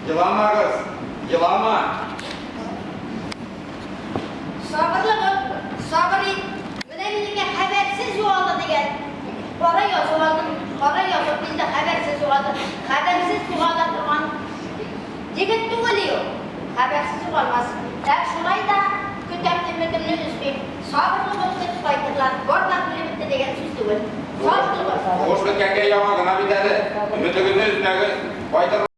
Еламагыз, елама. Сабырлы бул, сабыр ит. Менә минеке хәбәрсез югалды дигән кара язу алдым. Кара язу инде хәбәрсез югалды. Хәбәрсез югала торган егет түгел и ул. Хәбәрсез югалмас. Ә шулай да көтәм, өметемне өзмим. Сабырлы бул, көт, кайтырлар. Барлар үлеп бетте дигән сүз түгел. Сабырлы бул. Сугыш беткәнгә яңа гына бит әле. Өметегезне өзмәгез, кайтырлар.